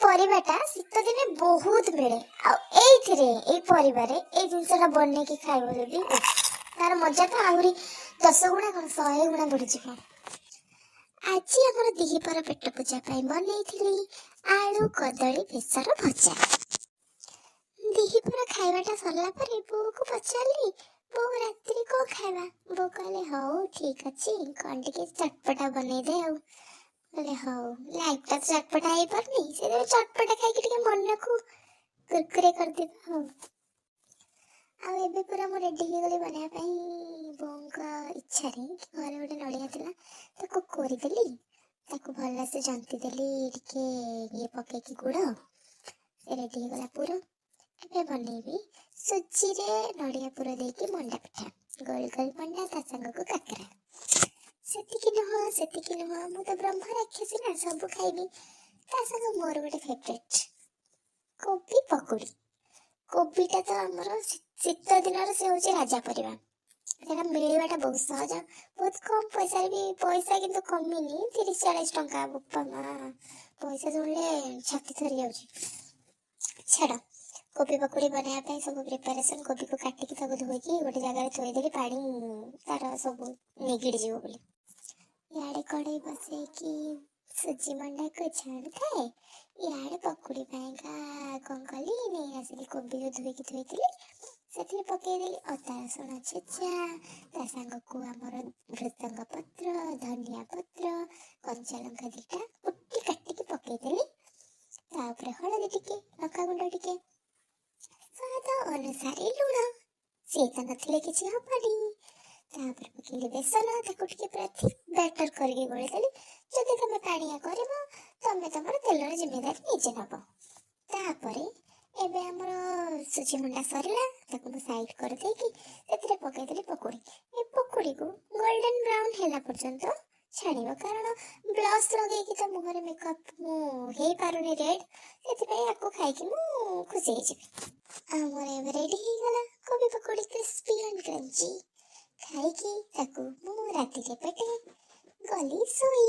ପରିବାଟା ଶୀତ ଦିନେ ବହୁତ ମିଳେ। ଆଉ ଏଇଥିରେ, ଏଇ ପରିବାରେ ଏଇ ଜିନିଷଟା ବନେଇକି ଖାଇବ ଯଦି, ଉଫ୍, ତାର ମଜା ତ ଆହୁରି 10 ଗୁଣା କଣ, 100 ଗୁଣା ବଢିଯିବ। ଆଜି ଆମର ଦିହିପର ପେଟ ପୂଜା ପାଇଁ ବନେଇଥିଲି ଆଳୁ କଦଳୀ ବେସର ଭଜା। ଦିହିପର ଖାଇବାଟା ସରିଲା ପରେ ବୋଉକୁ ପଚାରିଲି, "ବୋଉ, ରାତିରେ କଣ ଖାଇବା?" ବୋଉ କହିଲେ, "ହଉ, ଠିକ ଅଛି, କଣ ଟିକେ ଚଟପଟା ବନେଇଦେ।" ଆଉ କହିଲେ, ହଉ, ଲାଇଫଟା ତ ଚଟପଟା ହେଇପାରୁନି, ସେଥିପାଇଁ ଚଟପଟା ଖାଇକି ଟିକେ ମନକୁ କୁରକୁରେ କରିଦେବା। ଆଉ ଆଉ ଏବେ ପୁରା ମୁଁ ରେଡ଼ି ହେଇଗଲି ବନେଇବା ପାଇଁ। ବୋଉଙ୍କ ଇଚ୍ଛାରେ କି ଘରେ ଗୋଟେ ନଡ଼ିଆ ଥିଲା, ତାକୁ କୋରିଦେଲି, ତାକୁ ଭଲସେ ଜନ୍ତି ଦେଲି ଟିକେ ଇଏ ପକେଇକି ଗୁଡ଼। ସେ ରେଡ଼ି ହେଇଗଲା ପୁର। ଏବେ ବନେଇବି ସୁଜିରେ ନଡ଼ିଆ ପୁର ଦେଇକି ମଣ୍ଡା ପିଠା, ଗୋଲ ଗୋଲ ମଣ୍ଡା, ତା ସାଙ୍ଗକୁ କାକରା। ସେତିକି ନୁହଁ, ସେତିକି ନୁହଁ, ମୁଁ ତ ବ୍ରହ୍ମ ରାକ୍ଷସୀ ନା, ସବୁ ଖାଇବି। ତା ସାଙ୍ଗ ମୋର ଗୋଟେ ଫେଭରେଟ୍ କୋବି ପକୁଡ଼ି। କୋବିଟା ତ ଆମର ଶୀତ ଦିନର ସେ ହେଉଛି ରାଜା ପରିବା। ସେଇଟା ମିଳିବାଟା ବହୁତ ସହଜ, ବହୁତ କମ୍ ପଇସାରେ ବି। ପଇସା କିନ୍ତୁ କମିନି, 30-40 ଟଙ୍କା। ବୋପା ମା, ପଇସା ଶୁଣିଲେ ଛାତି ଥରି ଯାଉଛି। ଛାଡ଼, କୋବି ପକୁଡ଼ି ବନେଇବା ପାଇଁ ସବୁ ପ୍ରିପାରେସନ୍। କୋବିକୁ କାଟିକି ତାକୁ ଧୋଇକି ଗୋଟେ ଜାଗାରେ ଥୋଇଦେଲି, ପାଣି ତାର ସବୁ ନିଗିଡ଼ି ଯିବ ବୋଲି। ଇଆଡ଼େ କଢ଼େଇ ବସେଇକି ସୁଜି ମଣ୍ଡାକୁ ଛାଣୁଥାଏ, ଇଆଡ଼େ ପକୁଡ଼ି ପାଇଁକା କ'ଣ କଲି, ନେଇ ଆସିଲି କୋବି ଯୋଉ ଧୋଇକି ଥୋଇଥିଲି। ସେଥିରେ ପକେଇଦେଲି ଅଦା ରସୁଣ ଛେଚା, ତା ସାଙ୍ଗକୁ ଆମର ଭୃସଙ୍ଗ ପତ୍ର, ଧନିଆ ପତ୍ର, କଞ୍ଚା ଲଙ୍କା ଦୁଇଟା କୁଟି କାଟିକି ପକେଇଦେଲି। ତା ଉପରେ ହଳଦୀ ଟିକେ, ଲଙ୍କାଗୁଣ୍ଡ ଟିକେ, ସ୍ୱାଦ ଅନୁସାରେ ଲୁଣ, ସିଏ ତ ନଥିଲେ କିଛି ହବନି। ତାପରେ ପକେଇଲି ବେସନ, ତାକୁ ଟିକେ ପୁରା ଥିକ୍ ବ୍ୟାଟର କରିକି ଗୋଳେଇଦେଲି। ଯଦି ତମେ ପାଣିଆ କରିବ, ତମେ ତମର ତେଲର ଜିମ୍ମେଦାରୀ ନିଜେ ନେବ। ତାପରେ ଏବେ ଆମର ସୁଜି ମଣ୍ଡା ସରିଲା। ତାକୁ ମୁଁ ସାଇଡ୍ କରିଦେଇକି ସେଥିରେ ପକେଇଦେଲି ପକୁଡ଼ି। ଏ ପକୁଡ଼ିକୁ ଗୋଲ୍ଡେନ୍ ବ୍ରାଉନ୍ ହେଲା ପର୍ଯ୍ୟନ୍ତ ଛାଣିବ, କାରଣ ବ୍ଲସ୍ ଲଗେଇକି ତ ମୁହଁରେ ମେକଅପ୍ ମୁଁ ହେଇପାରୁନି ରେଡ୍, ସେଥିପାଇଁ ଆକୁ ଖାଇକି ମୁଁ ଖୁସି ହେଇଯିବି। ଆମର ଏବେ ରେଡ଼ି ହେଇଗଲା କୋବି ପକୁଡ଼ି, କ୍ରିସ୍ପି ଆଣ୍ଡ କ୍ରଞ୍ଚି। ଖାଇକି ତାକୁ ମୁଁ ରାତିରେ ପେଟେ ଗଲି ଶୋଇ।